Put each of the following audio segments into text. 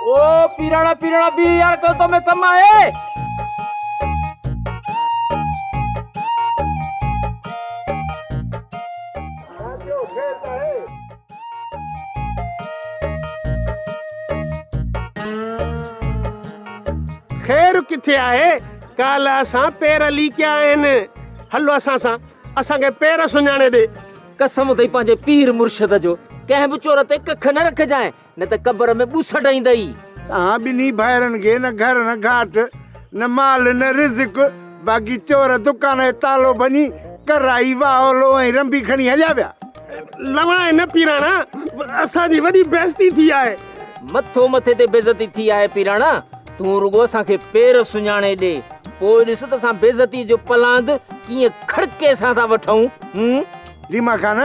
او پيراڻا پيراڻا بيهه يار ڪو تو ۾ ڪم آهي. خير ڪٿي آهي؟ ڪالهه اسان پير ليڪيا آهن. هل اسان سان، اسان کي پير سڃاڻي ڏي. قسم اٿئي پنهنجي پير مرشد جو، ڪنهن به چور تي ڪک نه رکجانء، نه ته قبر ۾ ٻوسٽ ايندئي. توهان ٻنهي ڀائرن کي نه گهر نه گهاٽ، نه مال نه رزق، باقي چور دڪان جو تالو ڀڃي، ڪرائي، واهولو ۽ رنبي کڻي هليا ويا. لوائي نه پيراڻا، اسان جي وڏي بيعزتي ٿي آهي. مٿو مٿي تي بيعزتي ٿي آهي پيراڻا، تون رڳو اسان کي پير سڃاڻي ڏي، پوء ڏس ته اسان بيعزتي جو پلاند ڪيئن کڙڪي سان ٿا وٺون. هون. ليما خان،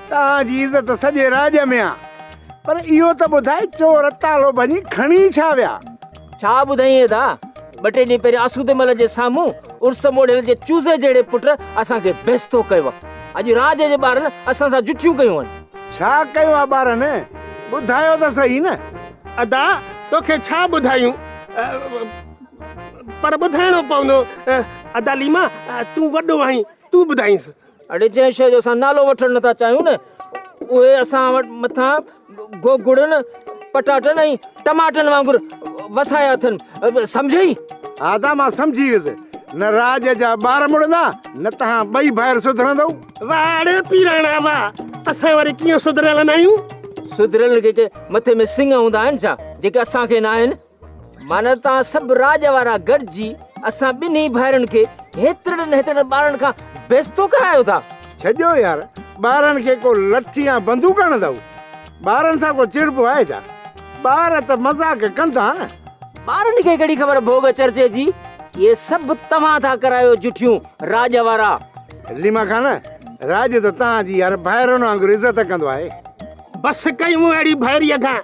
توهان جي عزت سڄي راڄ ۾ آ، پر اهو ته ٻڌاء چور تالو ڀڃي کڻي ڇا ويا؟ ڇا ٻڌائين ادا، ٻه ٽي ڏينهن پهريان آسودي مل جي سامهون عرس موڙهيل جي چوزي جهڙي پٽ اسان کي بيستو ڪيو. اڄ راڄ جي ٻارن اسان سان جٺيون ڪيون آهن. ڇا ڪيو آ ٻارن، ٻڌايو ته سهي نه. ادا توکي ڇا ٻڌايون، پر ٻڌائڻو پوندو. ادا ليما تون وڏو آهين، تون ٻڌائينس. اڙي جنهن شيء جو اسان نالو وٺڻ نٿا چاهيون نه اهي اسان وٽ مٿان گوگڙن، پٽاٽن ۽ ٽماٽن وانگر وسايا اٿن، سمجهئي؟ ها ادا مان سمجهي ويس، نه راڄ جا ٻار مڙندا نه توهان ٻئي ڀائر سڌرندؤ. واهه اڙي پيراڻا واهه، اسان وري ڪيئن سڌريل ناهيون؟ سڌريلن کي ڪي مٿي ۾ سڱ هوندا آهن ڇا، جيڪي اسان کي ناهن؟ معنيٰ توهان سڀ راڄ وارا گڏجي اسان ٻنهي ڀائرن کي هيترڙن هيترڙن ٻارن کان بيستو ڪرايو ٿا. ڇڏيو يار، ٻارن کي ڪو لٺ يا بندوق هڻندؤ؟ ٻارن سان ڪو چڙبو آهي ڇا؟ ٻار ته مذاق ڪندا نه. ٻارن کي ڪهڙي خبر ڀوڳ چرچي جي؟ اهي سڀ توهان ٿا ڪرايو جٺيون راڄ وارا. ليما خان، راڄ ته توهان جي يار ڀائرن وانگر عزت ڪندو آهي. بس ڪيون اهڙي ڀائريء کان.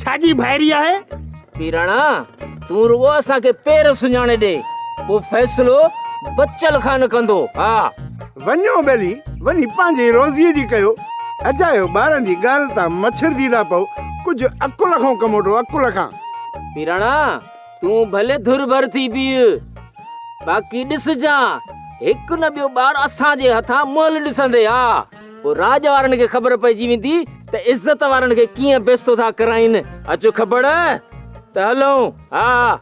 ڇا جي ڀائري آهي؟ پيراڻا، تون رڳو اسان کي پير سڃاڻي ڏي، پوء فيصلو بچل خان ڪندو، ها. وڃو ٻيلي، وڃي پنهنجي روزيء جي ڪيو. اجايو ٻارن جي ڳالهه تان مڇرجي ٿا پئو، ڪجهه عقل کان ڪم وٺو، عقل کان. پيراڻا، تون ڀلي ڌر ڀر ٿي بيهه، باقي ڏسجان، هڪ نه ٻيو ٻار اسان جي هٿان مئل ڏسندي، ها. پوء راڄ وارن کي خبر پئجي ويندي ته عزت وارن کي ڪيئن بيستو ٿا ڪرائين. اچ کبڙ ته هلون. ها.